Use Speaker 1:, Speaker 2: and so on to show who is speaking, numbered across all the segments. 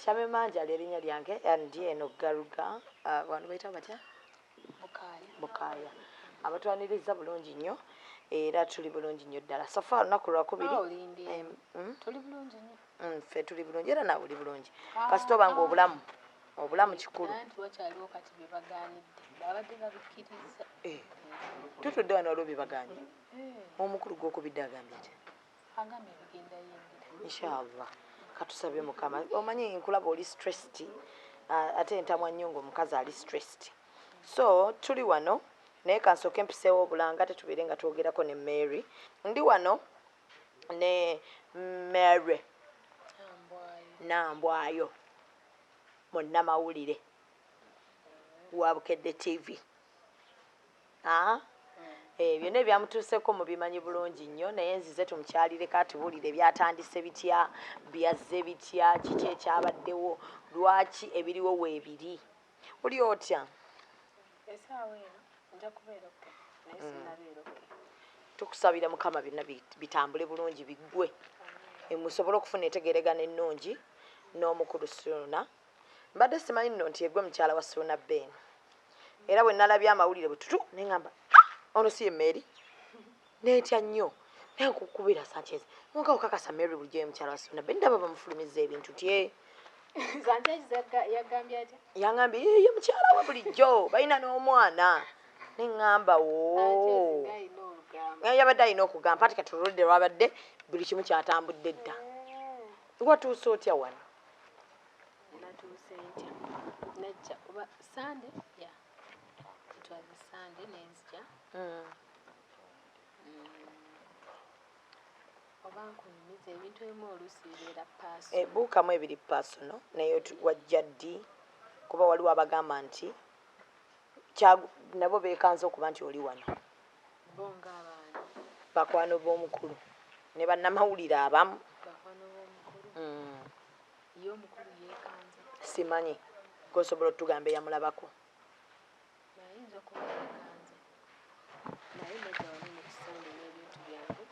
Speaker 1: Shamim Manjali erinnya lyange, ndi eno Garuga, wano bayita batya?
Speaker 2: Bukaaya.
Speaker 1: Bukaaya. Abatwaniriza bulungi nnyo era tuli bulungi nnyo ddala. So far olunaku lwakubiri.
Speaker 2: Olimbye. Tuli bulungi nnyo.
Speaker 1: Ffe tuli bulungi era naawe oli bulungi. Kasita oba nga obulamu, obulamu kikulu.
Speaker 2: Anti wakyaliwo kati bye bagaanidde, babadde babikkiriza.
Speaker 1: Tutudde wano waliwo bye bagaanye. Omukulu gw'okubidde agambye atya?
Speaker 2: Agambye bigenda yingira.
Speaker 1: Inshallah. Katusabe Mukama. Omanyi nkulaba oli stressed, ate ntamwa nnyo ng'omukazi ali stressed. So tuli wano naye kansooke mpiseewo obulanga ate tubeere nga twogerako ne Mary. Ndi wano ne Mary Nambwayo, munnamawulire wa Bukedde TV. Byonna ebyamutuuseko mubimanyi bulungi nnyo, naye nzize tumukyalireko atubuulire byatandise bitya, byazze bitya, kiki ekyabaddewo, lwaki ebiriwo weebiri. Oli otya?
Speaker 2: Essaawa eno nja kubeera okay, naye sinnabeera okay.
Speaker 1: Tukusabira Mukama byonna bitambule bulungi biggwe, musobole okufuna entegeeragana ennungi n'omukulu Suuna. Mbadde simanyi nno nti egwe mukyala wa Suuna Ben, era bwe nalabye amawulire bwe tutu ne ŋŋamba, ono si ye Mary, neetya nnyo naye nkukubira Sanchez nka okakasa Mary bulijjo ye mukyala wa Suuna Ben, ndaba bamufulumiza ebintu tye.
Speaker 2: Sanchez yagambye atya?
Speaker 1: Yangambye ye mukyala we bulijjo, balina n'omwana, ne ŋŋamba wo yabadde alina okugamba ati kati oluludde lwabadde buli kimu kyatambudde dda. Watuuse otya wano?
Speaker 2: Natuuse ntya? Najja oba Sunday, yeah, it was Sunday nenzija. Oba nkunyumiza ebintu ebimu oluusi bibeera personal.
Speaker 1: Buukamu ebiri personal, naye wajja ddi? Kuba waliwo abagamba nti nabo beekanze okuba nti oli wano.
Speaker 2: Bo ng'abaana?
Speaker 1: Bakwano b'omukulu ne bannamawulire abamu.
Speaker 2: Bakwano b'omukulu? Ye omukulu yeekanze?
Speaker 1: Simanyi, gosobola otugamba eyamulabako.
Speaker 2: Ayinza okuba yeekanze, naye najja wano mu kisande n'ebintu byange,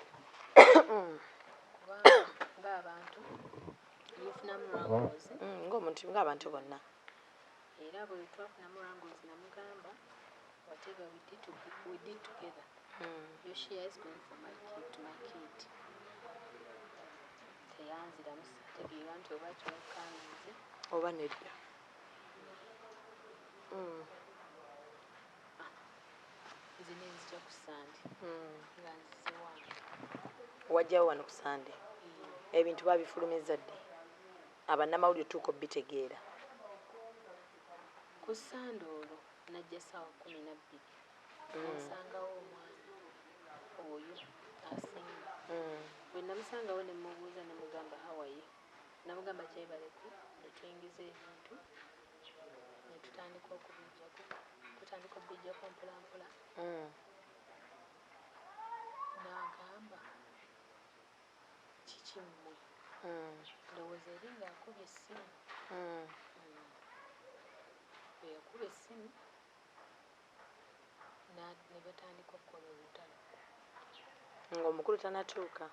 Speaker 2: kubanga ng'abantu mufunamu wrangles.
Speaker 1: Ng'omuntu, ng'abantu bonna.
Speaker 2: Era bwe twafunamu wrangles namugamba, whatever we did together, your share is going for my kid, to my kid. Teyanziramu, ategeera nti oba kiwakkaanyize
Speaker 1: oba nedda.
Speaker 2: Nze nenzija ku Sande nga nzize wange.
Speaker 1: Wajjawo wano ku Sande, ebintu babifulumiza ddi abannamawulire tuuka obitegeera?
Speaker 2: Ku Sande olwo najja ssaawa 12, nensangawo omwami oyo asinga. Bwe namusangawo ne mubuuza, ne mugamba, "How are you?" Namugamba kyebaleko, ne tuyingiza ebintu ne tutandika okubijjako, tutandika okubijjako mpola mpola. N'agamba, "Kiki mmwe?" Ndowooza eri ng'akubye essimu. Bwe yakuba essimu ne batandika okukola olutalo.
Speaker 1: Ng'omukulu tanatuuka?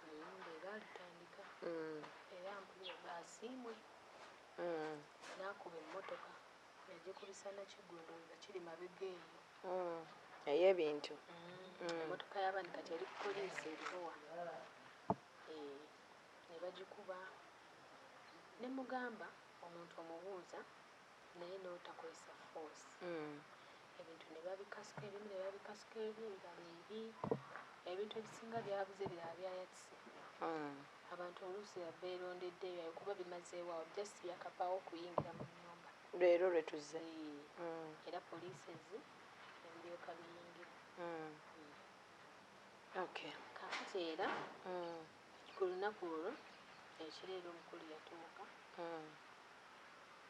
Speaker 2: Bwe baalutandika, era mpulira asiimwe n'akuba emmotoka, yagikubisa Nakiggundu nga kiri mabega eyo.
Speaker 1: Ey'ebintu.
Speaker 2: Emmotoka y'abaani kati eri ku poliisi eribowa, ne bagikuba. Ne mugamba omuntu omubuuza naye n'otakozesa force. Ebintu ne babikasuka, ebimu ne babikasuka eri, ebirala eri, ebintu ebisinga byabuze, ebirala byayatise. Abantu oluusi beerondedde ebyayo kuba bimazeewo awo, just byakavaawo okuyingira mu nnyumba.
Speaker 1: Leero lwe tuzze.
Speaker 2: Era poliisi ezze ne biryoka biyingira. Kaakati era ku lunaku olwo ekiro era omukulu yatuuka.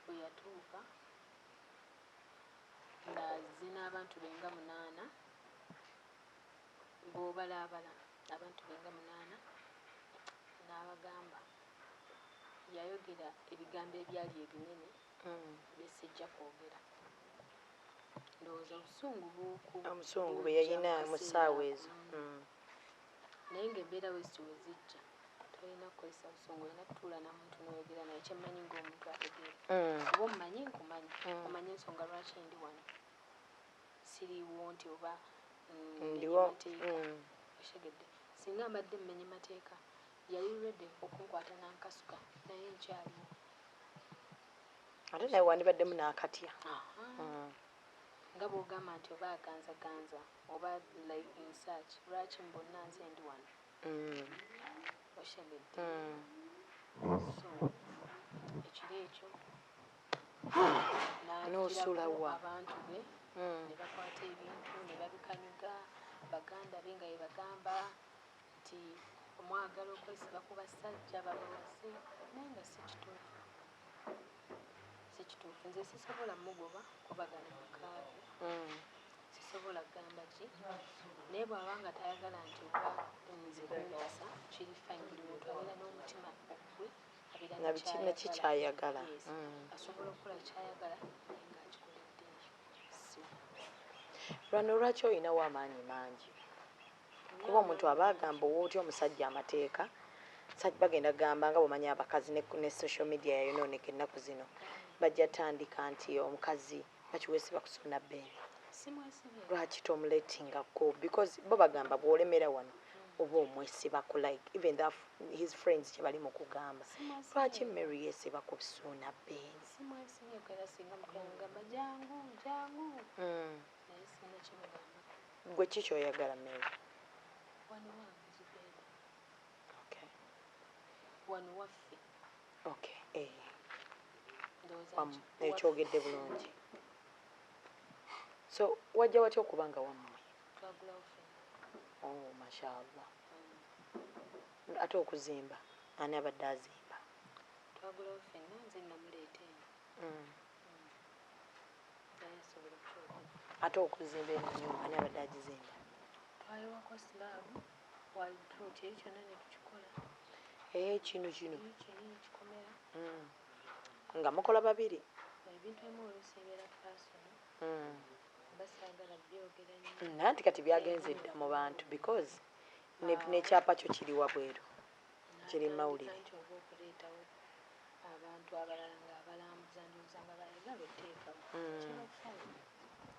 Speaker 2: Bwe yatuuka ng'azze n'abantu be nga 8, b'obalaabala abantu be nga 8, n'abagamba, yayogera ebigambo ebyali ebinene bye sijja kwogera. Ndowooza obusungu
Speaker 1: obusungu bwe
Speaker 2: bujja
Speaker 1: yalina
Speaker 2: mu
Speaker 1: mu
Speaker 2: kaseera
Speaker 1: ssaawa
Speaker 2: ako.
Speaker 1: ezo.
Speaker 2: Naye ng'embeera bwe zityo bwe zijja, Tolina kukozesa busungu, olina kutuula na muntu n'oyogera naye, kyemmanyi ng'omuntu ategeera. Oba omumanyi, nkumanyi, omanyi ensonga lwaki ndi wano. Siriiwo nti oba mmenye
Speaker 1: Ndiwo.
Speaker 2: mateeka. Okitegedde? Singa mbadde mmenye mateeka, yali ready okunkwata n'ankasuka, naye nkyaliwo.
Speaker 1: Ate naye wandibaddemu n'akatya.
Speaker 2: Aha. Nga bw'ogamba nti oba aganzaganza oba like in search, lwaki mbonna nze ndi wano? Okitegedde? So ekiro ekyo
Speaker 1: N'osula
Speaker 2: n'agirako
Speaker 1: wa?
Speaker 2: Abantu be ne bakwata ebintu ne babikanyuga, baganda be nga bebagamba nti omwagala okwesiba ku basajja babawase, naye nga si kituufu, si kituufu. Nze sisobola mugoba kubagana mukaaga, sisobola kugamba ki, naye bw'aba nga tayagala nti oba nze kumpasa, kiri fine. Buli muntu abeera n'omutima ogwe, abeera
Speaker 1: Na biki nekikyayagala.
Speaker 2: Yes. Asobola okukola kyayagala naye ng'akikoledde so
Speaker 1: Lwano lwaki olinawo amaanyi mangi? Kuba omuntu aba agamba, owa otya omusajja amateeka? Bagenda kugamba nga bw'omanyi abakazi ne social media yayonooneka ennaku zino, bajja tandika nti omukazi bakiweesiba ku Suuna Ben.
Speaker 2: Simwesibye.
Speaker 1: Lwaki tomuletingako? Because bo bagamba bw'olemera wano oba omwesibako, like even that his friends kye bali mu kugamba.
Speaker 2: Simwesibye.
Speaker 1: Lwaki Mary yeesiba ku Suuna Ben?
Speaker 2: Simwesibyeko, era singa mukugamba jangu, jangu, naye sina kimugamba.
Speaker 1: Gwe ki kyoyagala, Mary?
Speaker 2: Wano wange, Zubeeda.
Speaker 1: Okay.
Speaker 2: Wano waffe.
Speaker 1: Okay, eh.
Speaker 2: Ndowooza nti
Speaker 1: Ekyogedde bulungi. So wajja watya okuba nga wammwe?
Speaker 2: Twagulawo ffenna.
Speaker 1: Oh, mashallah. Ate okuzimba ani abadde azimba?
Speaker 2: Twagulawo ffenna, nze namuleeta eno. Naye asobola okukyogera.
Speaker 1: Ate okuzimba eno ennyumba ani abadde agizimba?
Speaker 2: Twayewako slab waggulu, kiri kyonna ne tukikola.
Speaker 1: Eh, kino kino?
Speaker 2: Kiri ekikomera.
Speaker 1: Nga mukola babiri?
Speaker 2: Ebintu ebimu oluusi ebeera personal. Basaagala byogera nnyo.
Speaker 1: Naye nti kati byagenze dda mu bantu because n'ekyapa kyo kiri wabweru, kiri mu mawulire.
Speaker 2: Nti oba okuleetawo abantu abalala ng'abalambuza, ndowooza nga bayagala oteekawo, kiba fine.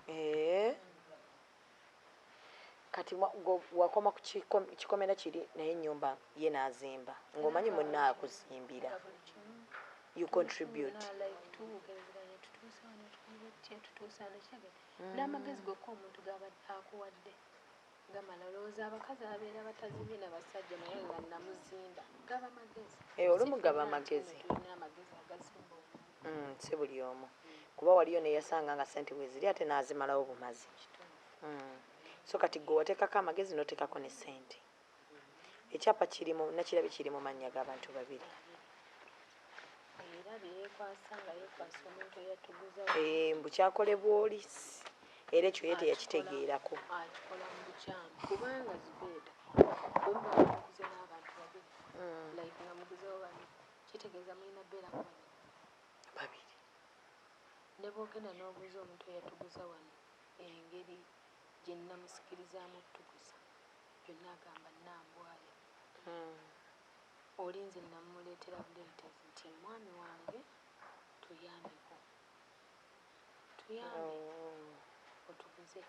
Speaker 1: Eh. Kati wakoma ku kikomera kiri, naye ennyumba ye n'azimba ng'omanyi munna akuzimbira.
Speaker 2: Nga buli kimu
Speaker 1: You contribute.
Speaker 2: Like tubuukerezeganya, tutuuse wano, tukoze tutya, tutuuse wano, kitegedde? N'amagezi gokka omuntu gaba akuwadde gamala. Olowooza abakazi ababeera batazibye na basajja, naye nga namuzimba, gaba magezi.
Speaker 1: Eh, olumu
Speaker 2: Si
Speaker 1: gaba
Speaker 2: ffenna nti
Speaker 1: magezi.
Speaker 2: nno tulina amagezi agazimba omuntu.
Speaker 1: Si buli omu, kuba waliyo neyasanga nga sente weeziri ate n'azimalawo bumazi.
Speaker 2: Kituufu.
Speaker 1: So kati gwe wateekako amagezi n'oteekako ne sente. Ekyapa kirimu, nakirabye kiri mu mannya g'abantu babiri.
Speaker 2: Era byeyekwasa nga yeekwasa omuntu eyatuguza.
Speaker 1: Eh, mbu kyakolebwa oli era ekyo ye teyakitegeerako.
Speaker 2: Akikola mu bukyamu, kubanga Zubeeda, bwe muba muguze n'abantu babiri, like nga muguzewo babiri, kitegeeza mulina beerako babiri.
Speaker 1: Babiri.
Speaker 2: Ne bwogenda n'obuuza omuntu eyatuguza wano engeri gye namusikirizaamu otuguza, byonna agamba nambwayo. Oli nze namuleetera buleetezi nti mwami wange, tuyambeko, tuyambe, otuguze.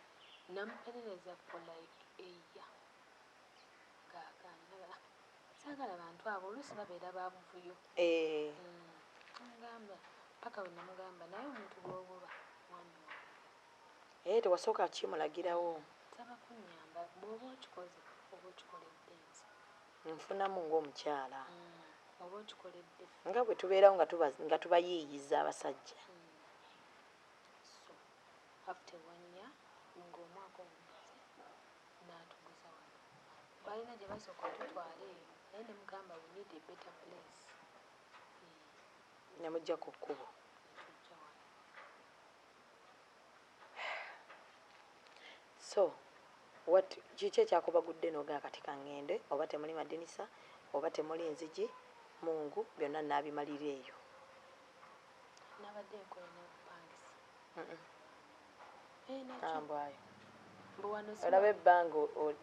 Speaker 2: Namuperereza for like a year ng'agaana. Nagamba, "Ah, saagala bantu abo, oluusi babeera ba buvuyo."
Speaker 1: Eh,
Speaker 2: Namugamba paka we namugamba, naye omuntu gw'ogoba mwami wange.
Speaker 1: Eh, tewasooka kimulagirawo?
Speaker 2: Nsaba kunnyamba, bw'oba okikoze oba okikoledde nze.
Speaker 1: Nfunamu ng'omukyala.
Speaker 2: Oba okikoledde ffe.
Speaker 1: Nga bwe tubeerawo nga tubayiiyiza abasajja.
Speaker 2: So after one year, ng'omwaka ogumaze, n'atuguza wano. Balina gye basooka otutwala eyo, naye ne mugamba we need a better place.
Speaker 1: Ne mujja ku kkubo.
Speaker 2: Ne tujja wano.
Speaker 1: So what, kiki ekyakubagudde n'ogamba kati kaŋŋende, oba temuli madinisa oba temuli nzigi, mungu byonna naabimalira eyo?
Speaker 2: Nabadde nkola n'okupangisa. Eh, nakyo.
Speaker 1: Nambwayo. Olaba ebbanga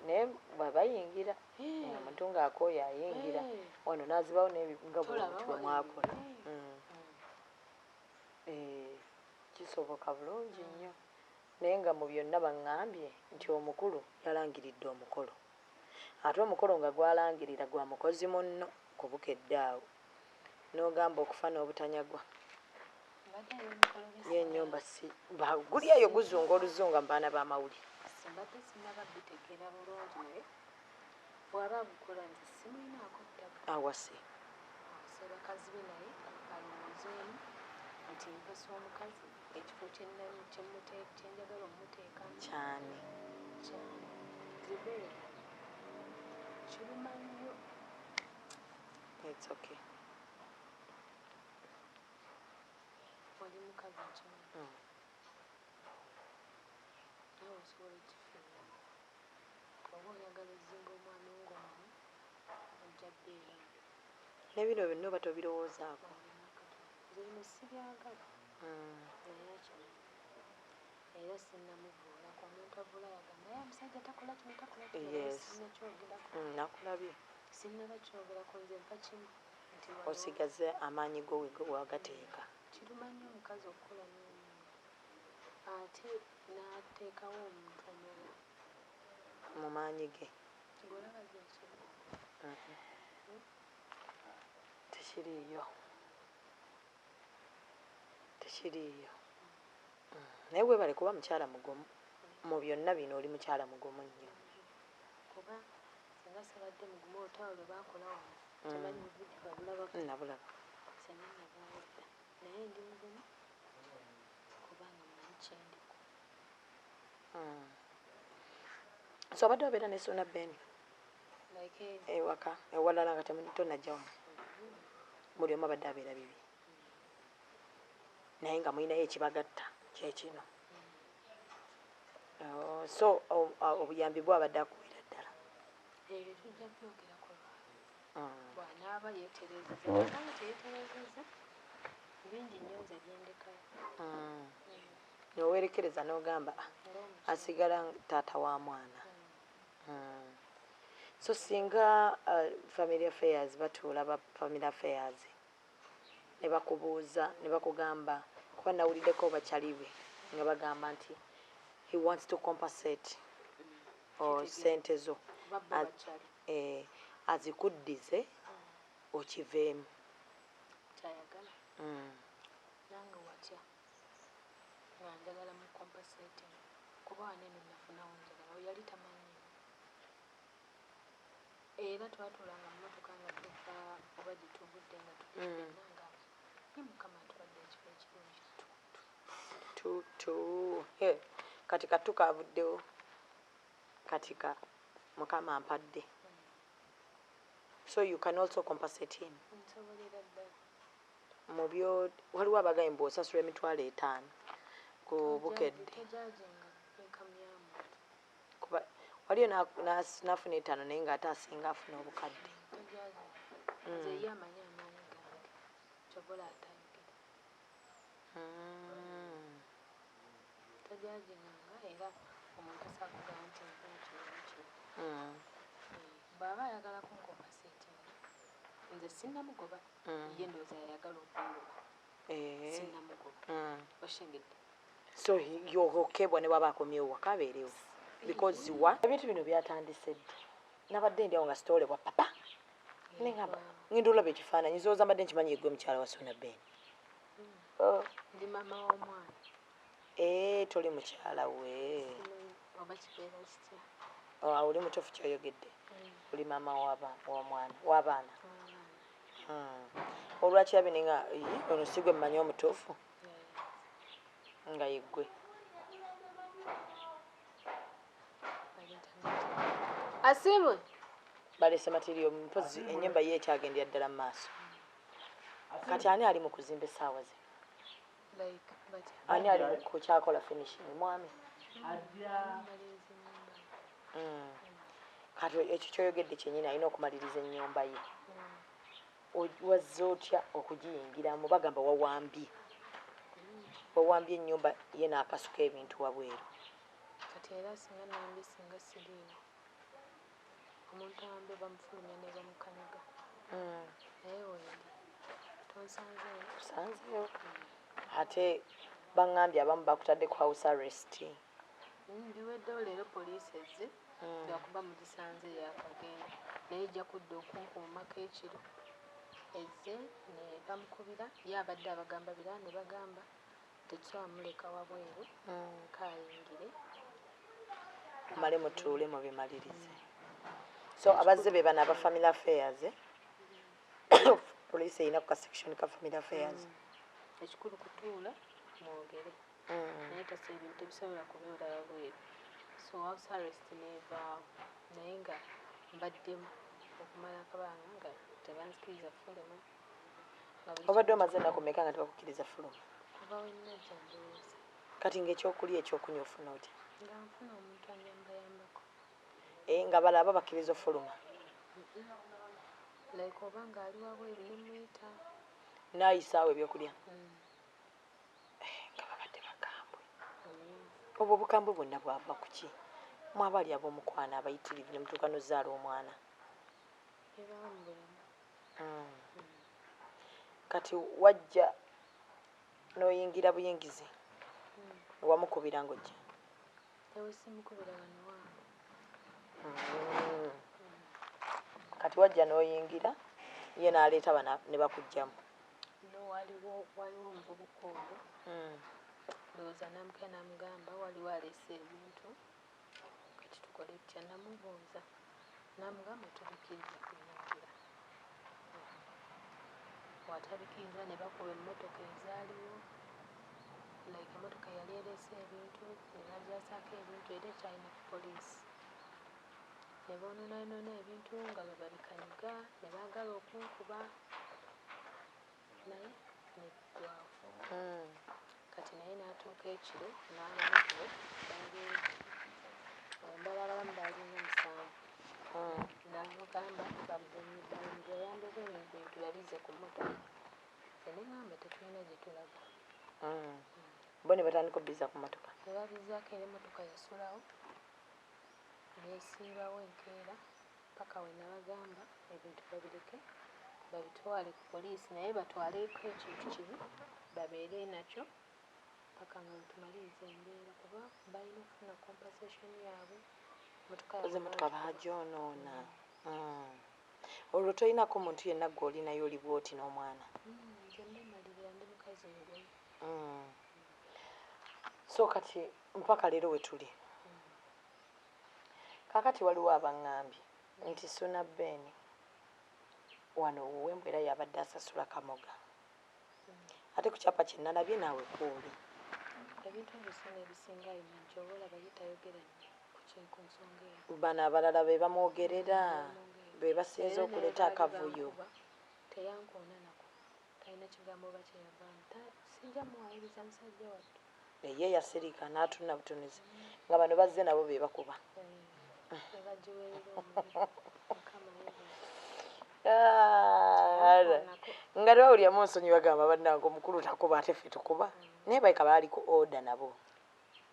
Speaker 1: naye bw'abayingira omuntu ng'akooye ayingira wano n'azibawo nga buli bwe mwakola. Kisoboka bulungi nnyo. Naye nga mu byonna baŋŋambye nti omukulu yalangiridde omukolo. Ate omukolo nga gwalangirira gwa mukozi munno kubukedde awo. N'ogamba okufa n'obutanyagwa. Ye ennyumba si guli eyo guzunga oluzunga mu baana b'amawulire.
Speaker 2: Mbadde sinnaba bitegeera bulungi naye bw'aba agukola nze simulinaako ttaka.
Speaker 1: Awase.
Speaker 2: Awase bakazi be naye alowoozeemu nti mpasa omukazi ekifo kye njagala omuteekamu.
Speaker 1: Kyani?
Speaker 2: Kyani. Zibeera. Kiruma nnyo.
Speaker 1: It's okay.
Speaker 2: Oli mukazi nkimanyi. Nawe osobola okifiira. Oba oyagala ozimba omwana ng'omanyi ojja bbeerawo.
Speaker 1: Ne bino byonna oba tobirowoozaako.
Speaker 2: Nze bino sibyagala. Naye akimanyi. Era sinnamuvuulako. Omuntu avula yagamba naye omusajja takola kino takola kino. Sinnakyogerako.
Speaker 1: Nakulabye.
Speaker 2: Sinnaba kyogerako nze mpa kimu.
Speaker 1: Osigaze amaanyi go wagateeka.
Speaker 2: Kiruma nnyo omukazi okukola n'omuntu ate n'ateekawo omuntu omulala.
Speaker 1: Mu maanyi ge.
Speaker 2: Ng'olaba gyekiri.
Speaker 1: Tekiriiyo. Tekiriiyo. Naye weebale kuba mukyala mugumu. Mu byonna bino oli mukyala mugumu nnyo.
Speaker 2: Kuba singa sibadde mugumu olutalo lwe baakola wano. Temanyi vidiyo babulabako.
Speaker 1: Nabulaba.
Speaker 2: Singa navaawo dda. Naye ndi mugumu kubanga mmanyi kye ndiko.
Speaker 1: So obadde obeera ne Ssuuna Ben? Ewaka ewalala nga tonnajja wano. Buli omu abadde abeera bibi. Naye nga mulinayo ekibagatta kye kino. So obuyambi bwabadde akuwera ddala.
Speaker 2: Ebyo tujja byogerako lwali. Bw'anaaba yeetereezezza kubanga teyeetereezezza bingi nnyo nze byendekayo.
Speaker 1: N'owerekereza n'ogamba asigala taata wa mwana. So singa family affairs batuula ba family affairs ne bakubuuza ne bakugamba kuba nawuliddeko bakyaliwe nga bagamba nti he wants to compensate sente zo azikuddize okiveemu.
Speaker 2: Kyayagala. Nange watya nga njagala mu compensating kuba wanene nafunawo njagala yali tamanyi. Era twatuulanga mu mmotoka nga tuva oba gye tuvudde nga tuli ffenna nga ye Mukama atuwadde ekifo ekirungi
Speaker 1: tutu. Kati katu kavuddewo kati ka Mukama ampadde. So you can also compensate him.
Speaker 2: Nsobolera ddala.
Speaker 1: Mu byo waliwo abagambye mbu osasula 50,000 ku bukedde.
Speaker 2: Tojajinga income ya muntu.
Speaker 1: Kuba waliyo n'afuna 5 naye ng'ate asinga afuna obukadde.
Speaker 2: Tojajinga. Nze ye amanyi amaanyi gange. Kyobola atayogera. Tojajinganga era omuntu asakugamba nti nfuna kino kino. Bw'aba ayagala kunkompensatinga nze sinnamugoba. Ye ndowooza yayagala okungoba. Sinnamugoba. Oshengedde.
Speaker 1: So yokebwa ne bw'aba akomyewo waka abeerewo. Because wa ebintu bino byatandise ddi? Nabadde ndi awo nga sitoolebwa papa. Nengamba ngenda olaba ekifaananyi zooza mbadde nkimanyi yeggwe mukyala wa Ssuuna Ben.
Speaker 2: Ndi maama w'omwana.
Speaker 1: Toli mukyala we.
Speaker 2: Oba kibeera kitya?
Speaker 1: Oli mutuufu ky'oyogedde. Oli maama w'omwana w'abaana. Olwakirabye ne nga ono si gwe mmanyi omutuufu nga yeggwe.
Speaker 2: Asiimwe.
Speaker 1: Baleese material mpozi ennyumba ye ekyagendera ddala mu maaso. Kati ani ali mu kuzimba essaawa ze? Ani ali mu kukyakola finishing mwami? Kati ekyo ky'oyogedde kyennyini alina okumaliriza ennyumba ye. Wazze otya okugiyingiramu? Bagamba wawambye. Wawambye ennyumba ye n'akasuka ebintu wabweru.
Speaker 2: Kati Kati era singa nambi singa siriiwo, omuntu awambe bamufulumya ne bamukanyiga. Naye wendi tonsanzeeyo.
Speaker 1: Kusanzeeyo. Ate baŋŋambye abamu bakutadde ku house arrest.
Speaker 2: Biweddewo leero, poliisi ezze lwakuba mugisanze yakagenda, naye ejja kudda okunkuumako ekiro. Ezze ne bamukubira, ye abadde abagamba bira ne bagamba tetusobola muleka wabweru, kayingire.
Speaker 1: Male mutuule mubimalirize. So abazze be bano aba family affairs, eh? Poliisi erina ku ka section ka family affairs.
Speaker 2: Ekikulu kutuula mwogere. Naye tasa ebintu tebisobola kubeera wabweru, so house arrest nevaawo, naye nga mbaddemu okumala akabanga nga tebanzikiriza fuluma. Nga buli
Speaker 1: Obadde omaze ennaku meka nga tebakukkiriza fuluma?
Speaker 2: Kuva wenajja, ndowooza.
Speaker 1: Kati ngaekyokulya, ekyokunywa ofuna otya?
Speaker 2: Nga nfuna omuntu anyambayambako.
Speaker 1: Eh, nga balaba bakkiriza ofuluma?
Speaker 2: Like oba ng'ali wabweru nemuyita.
Speaker 1: Naayisaawo ebyokulya? Nga babadde bakambwe. Obwo obukambwe bwonna bwava ku ki? Mwabaali ab'omukwano abayitirivu ne mutuuka n'ozaala omwana.
Speaker 2: Ebawo mu bulamu.
Speaker 1: Kati wajja n'oyingira buyingizi, wamukubira ng'ojja?
Speaker 2: Ewe simukubira, wano wange.
Speaker 1: Kati wajja n'oyingira, ye n'aleeta bana ne bakuggyamu?
Speaker 2: No, waliwo omuvubuka oyo, ndowooza namukira namugamba waliwo aleese ebintu, kati tukole tutya? Namubuuza namugamba tubikiriza kuyingira, watabikiriza ne bakuba emmotoka ezaaliwo, like emmotoka yali ereese ebintu ne bagyasaako ebintu, era ekyalina ku poliisi, ne boonoonayonoona ebintu nga bwe babikanyiga ne baagala okunkuba, naye ne biggwawo. Kati naye n'atuuka ekiro n'abantu be baali mbala abamu baalinga 7. N'abagamba bayambeko ebintu babizze ku mmotoka. Nze ne ŋŋamba tetulina gye tulaga.
Speaker 1: Bo ne batandika obbiza ku mmotoka?
Speaker 2: Ne babizzaako, era emmotoka yasulawo nesiibawo enkeera paka we nabagamba ebintu babireke babitwale ku poliisi, naye batwaleko ekintu kibi babeere nakyo paka nga wetumaliriza embeera, kuba balina okufuna compensation yaabwe. Motoka
Speaker 1: Kozi emmotoka baagyonoona. Olwo tolinako muntu yenna gwe oli naye oli bwoti n'omwana?
Speaker 2: Nze nemalirira, ndi mukazi mugumu.
Speaker 1: So kati mpaka leero we tuli kaakati, waliwo abaŋŋambye nti Suna Ben wano wuwembu era yabadde asasula kamoga, ate ku kyapa kye nalabye naawe kwoli.
Speaker 2: Ebintu ebyo sina ebisinga bimanyi, oba olaba ye tayogera nnyo ku nsonga eyo.
Speaker 1: Bano abalala be bamwogerera, be basinze
Speaker 2: Era
Speaker 1: okuleeta
Speaker 2: naye baali
Speaker 1: akavuyo.
Speaker 2: bankuba, teyankoona nako, talina kigambo oba kyeyavaamu. Sijja muwayiriza musajja wattu.
Speaker 1: Ye yasirika n'atunna butunuzi nga bano bazze nabo be bakuba.
Speaker 2: Ebagiwerera omuliro, Mukama yeebale.
Speaker 1: Ah,
Speaker 2: Teyankoonako.
Speaker 1: Nga tebawuliramu nsonyi, bagamba bannange omukulu takuba ate ffe tukuba, naye baleka baali ku order nabo.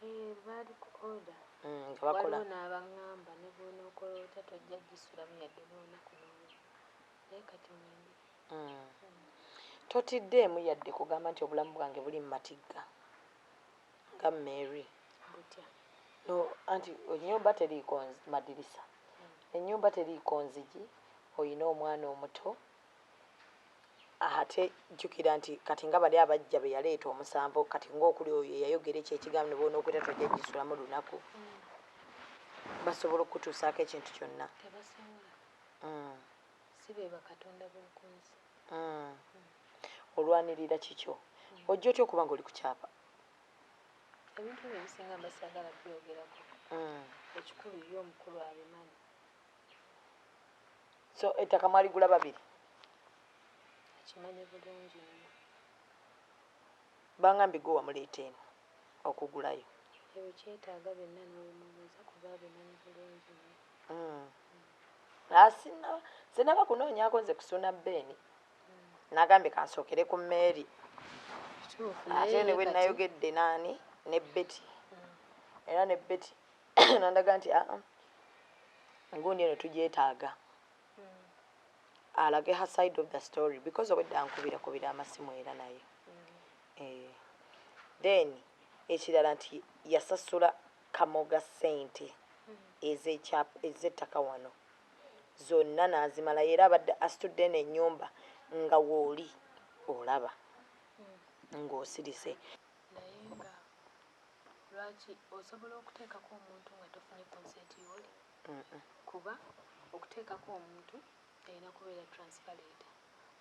Speaker 2: Eh, baali ku order.
Speaker 1: Nga bakola.
Speaker 2: Waliwo n'abaŋŋamba ne bw'onookola otya tojja gisulamu yadde n'olunaku n'olumu, naye kati mwendi.
Speaker 1: Totiddeemu yadde kugamba nti obulamu bwange buli mu matigga nga Mary?
Speaker 2: Butya?
Speaker 1: No, anti ennyumba teriiko madirisa, ennyumba teriiko nzigi, oyina omwana omuto, ate jjukira nti kati nga bali abajja be yaleeta omusanvu, kati ngaokuli oyo eyayogera ekyo ekigambo ne bwonookweta tojja gisulamu lunaku, basobola okukutuusaako ekintu kyonna.
Speaker 2: Tebasobola. Si be bakatonda b'oku nsi.
Speaker 1: Olwanirira kikyo, ojja otya okuba nga oli ku kyapa?
Speaker 2: Ebintu ebyo ebisinga mba saagala byogerako. Ekikulu ye omukulu abimanyi.
Speaker 1: So ettaka mwaligula babiri?
Speaker 2: Akimanyi bulungi nnyo.
Speaker 1: Bangambye gwe wamuleeta eno okugulayo.
Speaker 2: Ebyo kyetaaga byonna n'obimubuuza, kuba abimanyi bulungi nnyo.
Speaker 1: Ah, sinaba kunoonyaako nze kusuna Beeni, nagambye kansookere ku Mmeeri.
Speaker 2: Kituufu.
Speaker 1: Ate
Speaker 2: Naye
Speaker 1: ne
Speaker 2: ye
Speaker 1: bwe
Speaker 2: kati
Speaker 1: nayogedde naani ne Betty, era ne Betty. Nandaga nti aa, ngundi eno tugyetaaga alage her side of the story, because obwedda nkubira kubira amasimu era naye. Eh, then ekirala nti yasasula Kamoga sente ez'ettaka wano zonna n'azimala, era abadde asitudde eno ennyumba nga wooli olaba ng'osirise.
Speaker 2: Naye nga lwaki osobola okuteekako omuntu nga tofunye consent yoli? Kuba okuteekako omuntu erina kubeera transfer letter,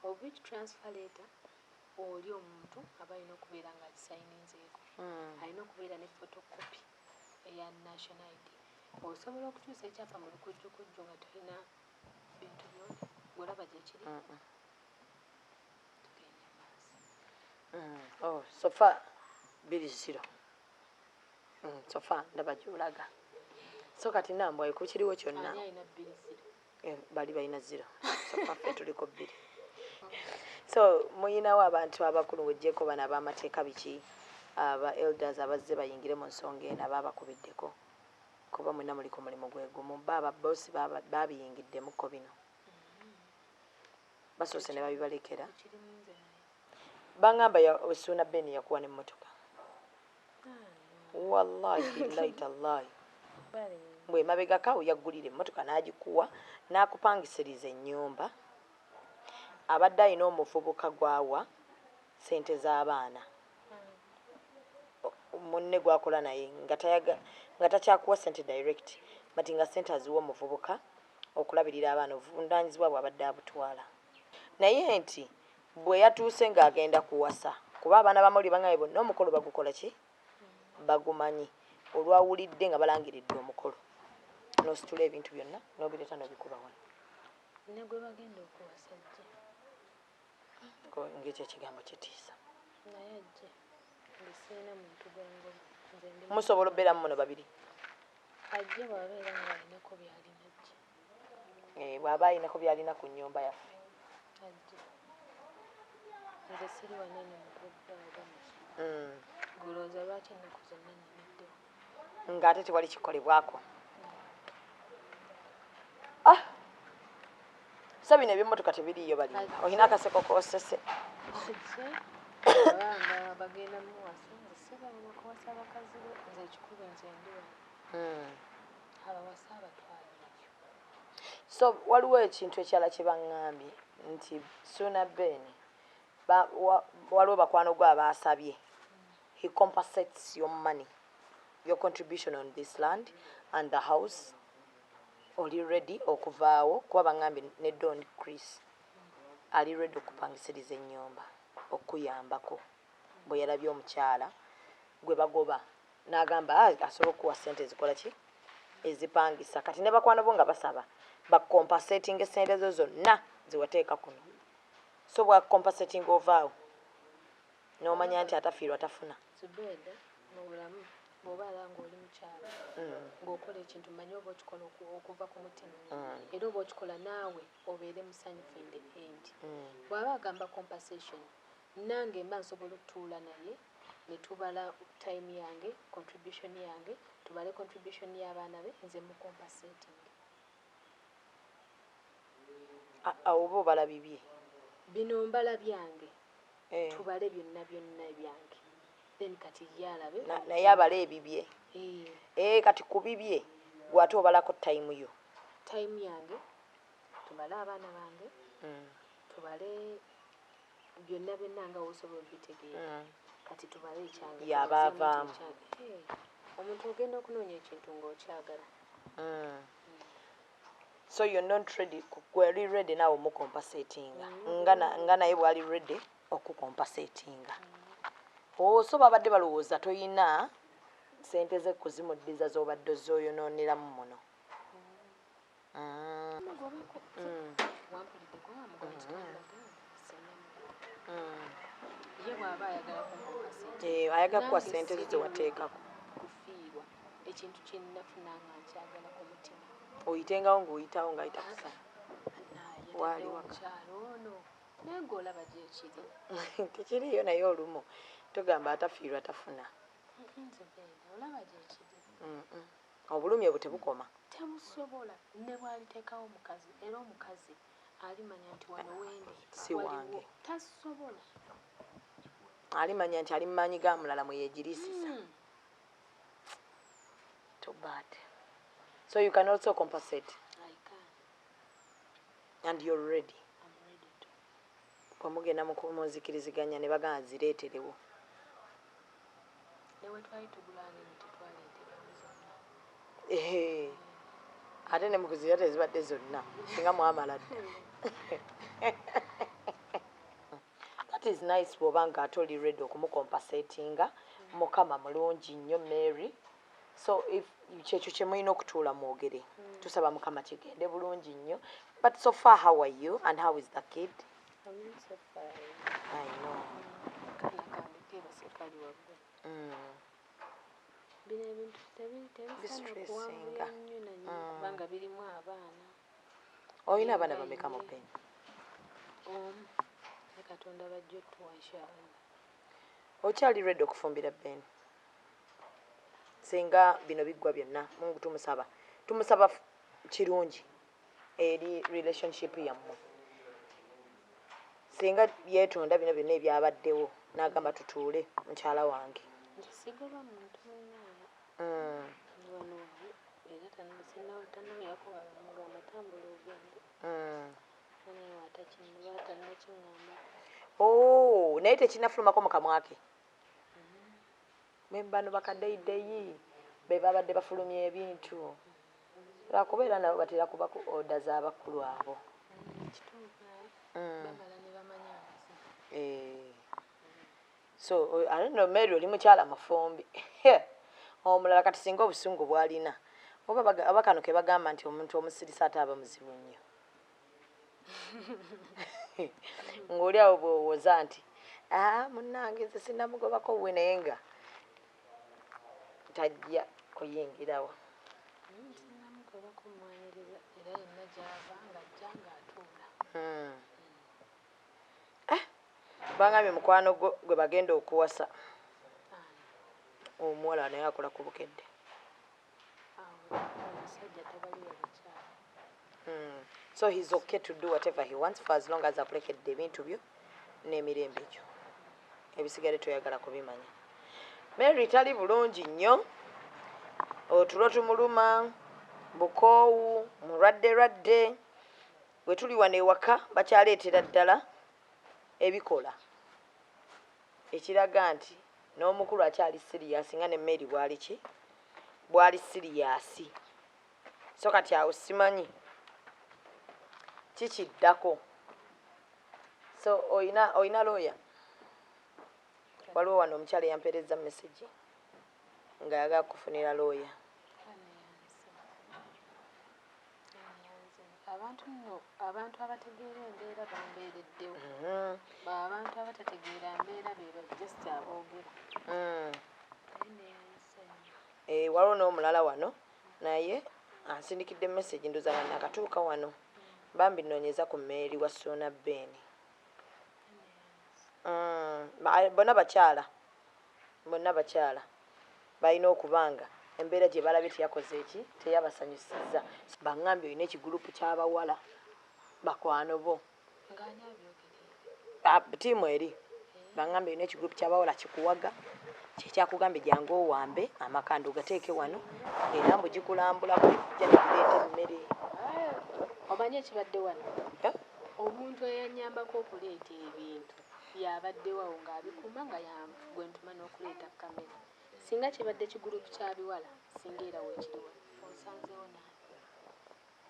Speaker 2: of which transfer letter oli omuntu aba alina okubeera nga akisayininzeeko, alina okubeera ne photocopy eya national ID. Osobola okukyusa ekyapa mu lukujjukujju nga tolina bintu byoli gwolaba gyekiri? Tugende maaso.
Speaker 1: Oh, so far 2-0. So far ndaba gyolaga. So kati nambwayo ku kiriwo kyonna.
Speaker 2: Ani alina 2-0?
Speaker 1: Eh, bali balina 0, so far ffe tuliko 2. So muyinawo abantu abakulu ng'oggyeko bano ab'amateeka, biki, aba elders abazze bayingire mu nsonga eno, abaabakubiddeko, kuba mwenna muli ku mulimu gwe gumu, ba ababosi babiyingiddemukko bino, basoose ne babibalekera.
Speaker 2: Ekirimu nze naye.
Speaker 1: Baŋŋamba Osuuna Ben yakuwa n'emmotoka. Wallahi billahi tallahi.
Speaker 2: Bali.
Speaker 1: Bwe mabegako yaggulira emmotoka n'agikuwa n'akupangisiriza ennyumba. Abadde alina omuvubuka gwawa sente z'abaana, munne gwakola naye, nga takyakuwa sente direct, but nga sente aziwa omuvubuka okulabirira abaana, obuvunanyizibwa bwabadde abutwala. Naye nti bwe yatuuse ng'agenda kuwasa, kuba abaana bamawulire bangaye bonna omukolo bagukola ki, bagumanyi, olwawulidde nga balangiridde omukolo n'ositula ebintu byonna n'obireeta n'obikuba wano.
Speaker 2: Ne gwe bagenda okuwasa ajje.
Speaker 1: Ng'ekyo ekigambo kitiisa.
Speaker 2: Naye ajje, nze sirina muntu gwengoba, nze ndi.
Speaker 1: Musobola obeeramu muno babiri?
Speaker 2: Ajje, bw'abeera ng'alinako by'alina ajje.
Speaker 1: Eh, bw'aba alinako by'alina ku nnyumba yaffe.
Speaker 2: Ajje, nze siri wanene mugobba oba muki. Golowooza lwaki ennaku zonna nyimiddewo?
Speaker 1: Ng'ate tewali kikolebwako. Ah! So bino ebyemmotoka tebiriiyo, balimba.
Speaker 2: Ajje.
Speaker 1: Olina akaseko kosese.
Speaker 2: Ajje, abanga bagenda muwasa, nze sigaana kuwasa bakazi be. Nze ekikulu nze ndi wano. Abawasa abatwala ebyo.
Speaker 1: So waliwo ekintu ekirala kye baŋŋambye nti Suuna Ben waliwo bakwano gwe abaasabye he compensates your money, your contribution on this land and the house. Oli ready okuvaawo? Kuba baŋŋambye ne Don Chris ali ready okupangisiriza ennyumba okuyambako, bwe yalabye omukyala gwe bagoba n'agamba, "Ah, asobola okuwa sente ezikola ki, ezipangisa." Kati ne bakwano bo nga basaba bacompensating esente zo zonna zewateeka kuno. So bwacompensating ovaawo n'omanya nti atafiirwa tafuna.
Speaker 2: Zubeeda, mu bulamu bw'obaala ng'oli mukyala ng'okola ekintu, manyi oba okikola okuva ku mutima, era oba okikola naawe obeere musanyufu in the end. Bw'aba agamba compensation, nange mba nsobola okutuula naye ne tubala time yange, contribution yange, tubale contribution y'abaana be, nze mu compensating.
Speaker 1: Awo oba obala bibye.
Speaker 2: Bino mbala byange.
Speaker 1: Eh,
Speaker 2: tubale byonna byonna ebyange, then kati ye alabe.
Speaker 1: Naye abala ebibye.
Speaker 2: Eh.
Speaker 1: Eh, kati ku bibye gwate obalako time yo.
Speaker 2: Time yange, tubale abaana bange, tubale byonna byonna nga wosobola obitegeera. Kati tubale ekyange.
Speaker 1: Yaba
Speaker 2: tubazeemu nti
Speaker 1: avaamu.
Speaker 2: Ekyange. Eh, omuntu ogenda okunoonya ekintu ng'okyagala.
Speaker 1: So you're not ready, gweri ready naawe omucompensatinga nga naye bwali ready okucompensatinga. Oh, so babadde balowooza toyina sente ze kuzimuddiza z'obadde ozooyonooneramu muno.
Speaker 2: Mugobako. Wampuliddeko nga mugoba nti tondagamba sinamugoba. Ye bw'aba ayagala kuncompensate,
Speaker 1: Eh, ayagala kuwa
Speaker 2: nange
Speaker 1: sente zo
Speaker 2: siri
Speaker 1: ze wateekako.
Speaker 2: kufiirwa ekintu kye nnafuna nga nkyagala ku mutima.
Speaker 1: Oyitengawo ng'oyitawo ng'ayita kusa. Waali
Speaker 2: Waali
Speaker 1: waka.
Speaker 2: omukyalo ono, naye ng'olaba gyekiri.
Speaker 1: Tekiriiyo, naye olumu tugamba atafiirwa tafuna.
Speaker 2: Nze beera olaba gyekiri.
Speaker 1: Obulumi obwo tebukoma.
Speaker 2: Tebusobola, ne bwaliteekawo omukazi, era omukazi alimanya nti wano wendi
Speaker 1: si wange.
Speaker 2: Tasobola.
Speaker 1: Alimanya nti ali mumaanyi ga mulala mwe yeegiriisiza. Too bad. So you can also compensate.
Speaker 2: I can.
Speaker 1: And you're ready.
Speaker 2: I'm ready to.
Speaker 1: Bwemugenda munzikiriziganya ne bagamba zireeterewo.
Speaker 2: Ne bwe twali tugulanga ebintu twaleeterawo zonna.
Speaker 1: Ate ne mukuzira tezibadde zonna singa mwamala dda. That is nice bw'oba nga ate oli ready okumucompensatinga. Mukama mulungi nnyo, Mary. So if kyekyo kye mulina okutuula mwogere, tusaba Mukama kigende bulungi nnyo. But so far, how are you and how is the kid?
Speaker 2: I'm so fine.
Speaker 1: I know.
Speaker 2: Kaana kange keebase kali waggulu. Bino ebintu tebisaana
Speaker 1: Bistressinga.
Speaker 2: kuwanvuya nnyo na nnyo kubanga birimu abaana.
Speaker 1: Olina abaana bameka mu Ben?
Speaker 2: Omu, ne Katonda bajja otuwa, inshallah.
Speaker 1: Okyali ready okufumbira Ben singa bino biggwa byonna? Mungu tumusaba, tumusaba kirungi eri relationship yammwe. Singa yeetonda bino byonna ebyabaddewo n'agamba tutuule mukyala wange.
Speaker 2: Nti sigolwa muntu munnaana. Wano era tannaweyako mugamba tambula ogende. Naye watannakiŋŋamba.
Speaker 1: Oh, naye tekinnafulumako mu kamwa ke. Bano bakaddeyideyi be babadde bafulumya ebintu, lwakubeera nabo batera kuba ku order z'abakulu abo.
Speaker 2: Kituufu, naye bamala ne bamanya amazima.
Speaker 1: Eh. So I don't know, Mary, oli mukyala mufumbi omulala. Kati singa obusungu bwalina oba oba kano ke bagamba nti omuntu omusirisa ate aba muzibu nnyo, ng'oli awo bw'owooza nti, "Aa, munnange nze sinnamugobako bwe," naye nga tajja kuyingirawo.
Speaker 2: Sinnamugobako, mwaniriza, era yenna gy'ava ng'ajja ng'atuula.
Speaker 1: Eh, bangambye mukwano gwo gwe bagenda okuwasa.
Speaker 2: Ani?
Speaker 1: Omuwala naye akola ku Bukedde.
Speaker 2: Awo omusajja tabaliwa bakyala.
Speaker 1: So he's okay to do whatever he wants for as long as akulekedde ebintu byo n'emirembe gyo, ebisigale toyagala kubimanya. Mary tali bulungi nnyo, otulo tumuluma, bukoowu, mulwadde lwadde. Bwe tuli wano ewaka bakyaleetera ddala ebikola, ekiraga nti n'omukulu akyali serious nga ne Mary bwali ki, bwali serious. So kati awo simanyi kikiddako. So oyina lawyer? Waliwo wano omukyala eyampeereza message ng'ayagala kufunira lawyer.
Speaker 2: Aneyanze, aneyanze. Abantu nno, abantu abategeera embeera bambeereddewo. Abantu abatategeera mbeera be just aboogera. Naye neyanze nnyo.
Speaker 1: Eh, waliwo n'omulala wano naye ansindikidde message, ndoza nga nakatuuka wano, bambi nnoonyeza ku Mary wa Ssuuna Ben. Bonna bakyala, bonna bakyala balina okuba nga embeera gye balabye teyakoze eki, teyabasanyusizza. Baŋŋambye olina ekigurupu ky'abawala bakwano bo.
Speaker 2: Ng'ani abyogereye?
Speaker 1: Ah, ttiimu eri baŋŋambye olina ekigurupu ky'abawala kikuwaga, kyekyakugambye jangu owambe amakanda ogateeke wano, era mbu gikulambulako jja negireeta emmere.
Speaker 2: Omanyi ekibadde wano?
Speaker 1: Eh?
Speaker 2: Omuntu eyanyambako okuleeta ebintu yabaddewo awo ng'abikuuma, nga gwe ntuma n'okuleeta kamera. Singa kibadde kigurupu kya biwala, singa era weekiri wano osanzeewo naani?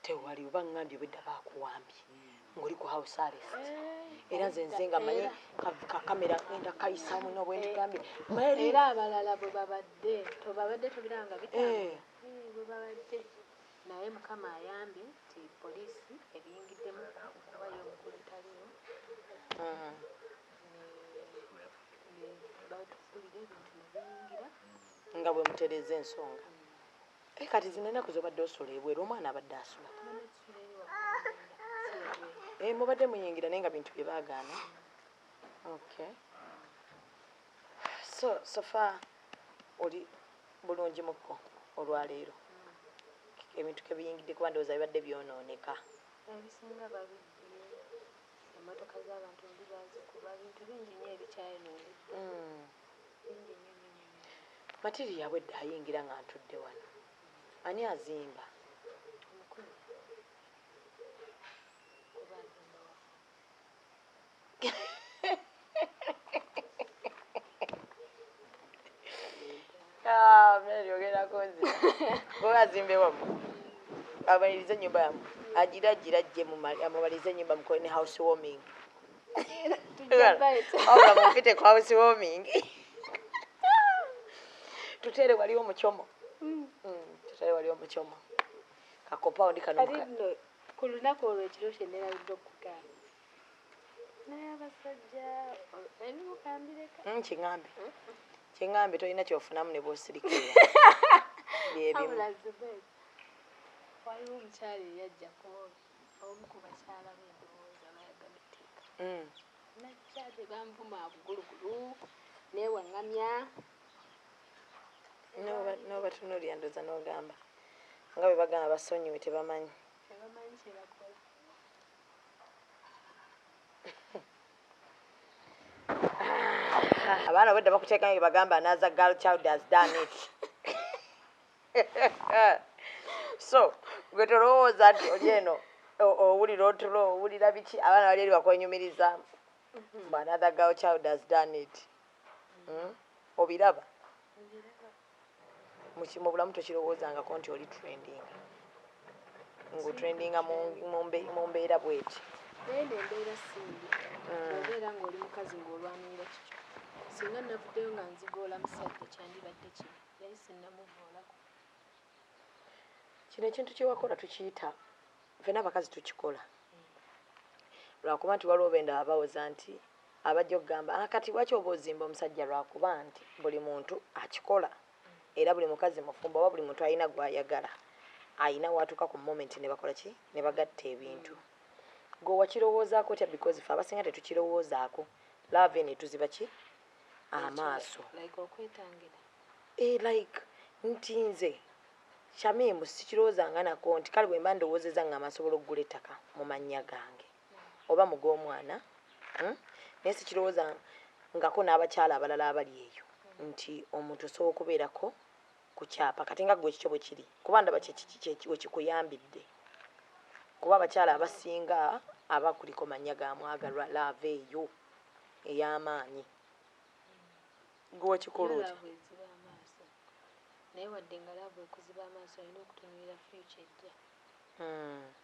Speaker 1: Tewali. Oba ŋŋambye bwedda baakuwambye ng'oli ku house arrest, era nze nze nga manyi kakamera ngenda kayisaamu nobwentigambye Mary.
Speaker 2: Era abalala bwe babadde tobabadde tobiraba nga bitambula. Bwe babadde naye Mukama ayambye nti poliisi ebiyingiddemu kuba ye omukulu taliwo. Ne batufulira ebintu ne biyingira.
Speaker 1: Nga bwe mutereeza ensonga. Eh, kati zino ennaku zobadde osula ebweru, omwana abadde asula?
Speaker 2: Tubadde tusula eri waggulu munda, si ebweru.
Speaker 1: Eh, mubadde muyingira naye nga bintu bye baagaana. Okay, so so far oli bulungi mukko olwaleero? Ebintu kebiyingidde kuba ndowooza bibadde byonooneka.
Speaker 2: Ebisinga babibbye, emmotoka z'abantu oli bazikuba, bintu bingi nnyo ebikyayonoonedde. Bingi nnyo nnyo nnyo nnyo.
Speaker 1: Material bwedda ayingira nga ntudde wano. Ani azimba?
Speaker 2: Omukulu kuba azimba waffe.
Speaker 1: Ah, Mary ogenda kunzita. Kuba azimbe wammwe. Amalirize ennyumba yammwe. Agira agira ajje amumalirize ennyumba mukole ne house warming.
Speaker 2: Tujja bayita.
Speaker 1: Wabula mumpite ku house warming. Tutere wali omukyomo. Tutere wali omukyomo. Ka compound kano
Speaker 2: Kati nno ku lunaku olwo ekiro kye neerabidde okugamba. Naye abasajja ebimukambireka.
Speaker 1: Kiŋŋambe. Kiŋŋambe tolina ky'ofunamu ne bw'osirikirira. Bye bimu.
Speaker 2: Wabula Zubair, waliwo omukyala eyajja ku omu ku bakyala be ndowooza bayagala etteeka. Najja ne banvuma bugulugulu neewaŋŋamya.
Speaker 1: N'obatunuulira ndowooza n'ogamba nga bwe bagamba basonyiwe tebamanyi.
Speaker 2: Tebamanyi kye bakola.
Speaker 1: Abaana obwedda bakuteekayo bye bagamba another girl child has done it. So gwe tolowooza nti oli eno owulira otulo owulira biki abaana bali eri bakwenyumiriza mbu another girl child has done it. Obiraba?
Speaker 2: Mbiraba.
Speaker 1: Mu bulamu tokirowoozangako nti oli trending. Ng'otrendinga mu mbeera bw'eti.
Speaker 2: Naye eno embeera si mbi. Obeera ng'oli mukazi ng'olwanirira kikyo. Singa navuddeyo nga nzigoola musajja kyandibadde kibi. Naye sinnamuvoolako.
Speaker 1: Kino ekintu kye wakola tukiyita ffenna abakazi tukikola. Lwakuba nti waliwo benda abawoza nti abajja okugamba kati lwaki oba ozimba omusajja lwakuba nti buli muntu akikola era buli mukazi mufumbo oba buli muntu alina gw'ayagala alina w'atuuka ku moment ne bakola ki ne bagatta ebintu. Gwe wakirowoozaako otya because ffe abasinga tetukirowoozaako love eno etuziba ki amaaso.
Speaker 2: Like okwetangira.
Speaker 1: Like nti nze Shamimu sikirowoozanga nako nti kale bwe mba ndowoozezza nga nsobola okugula ettaka mu mannya gange oba mu g'omwana, Naye sikirowooza ngako n'abakyala abalala abali eyo nti omuntu osobola okubeerako ku kyapa kati nga ggwe ekikyo bwe kiri kuba ndaba we kikuyambidde kuba abakyala abasinga abakuliko mannya ga mwagalwa love eyo ey'amaanyi. Gwe wakikola otya?
Speaker 2: Love eziba amaaso. Naye wadde nga love ekuziba amaaso olina okutunuulira future ejja.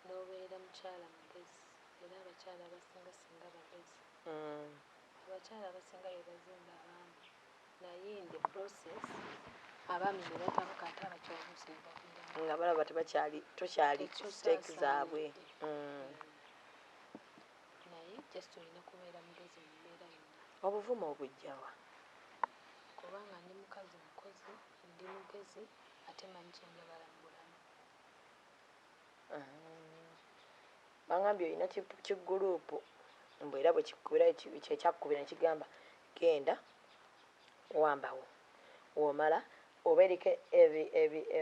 Speaker 2: N'obeera mukyala mugezi era abakyala abasinga singa bagezi. Abakyala abasinga be bazimba abaami. Naye in the process abaami ne batabuka ate abakyala oluusi ne baviiramu.
Speaker 1: Nga balaba tebakyali tokyali ku stake zaabwe.
Speaker 2: Naye just olina kubeera mugezi mu mbeera yonna.
Speaker 1: Obuvumu obujja wa?
Speaker 2: Kubanga ndi mukazi mukozi, ndi mugezi ate mmanyi kye njagala mu bulamu.
Speaker 1: Bangambye olina kiguruupu mbu era bwe kikubira kyekyakukubira ne kigamba genda wambawo w'omala oba eriko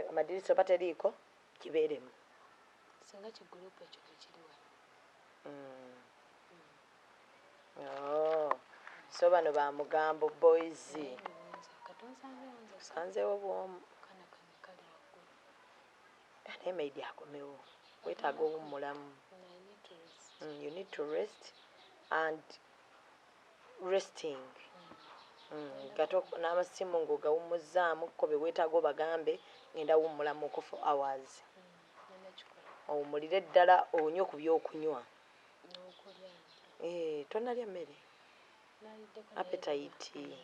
Speaker 1: amadirisa oba teriiko kibeeremu.
Speaker 2: Singa kiguruupu ekyo tekiri wano.
Speaker 1: Oh. So bano ba Mugambo boys.
Speaker 2: Naye ndowooza katonsanzeewo nzekka.
Speaker 1: Osanzeewo bw'omu.
Speaker 2: Kaana kange kali waggulu.
Speaker 1: Naye maid akomewo. Weetaaga owummulamu.
Speaker 2: I need to rest.
Speaker 1: You need to rest and resting. Gato n'amasimu ng'ogawummuzzaamu ko be weetaaga obagambe ngenda wummulamuko for hours.
Speaker 2: Ngenda kikola.
Speaker 1: Owummulire ddala onywe ku by'okunywa.
Speaker 2: N'okulya ndya.
Speaker 1: Tonnalya mmere?
Speaker 2: Naliddeko naye
Speaker 1: Appetite.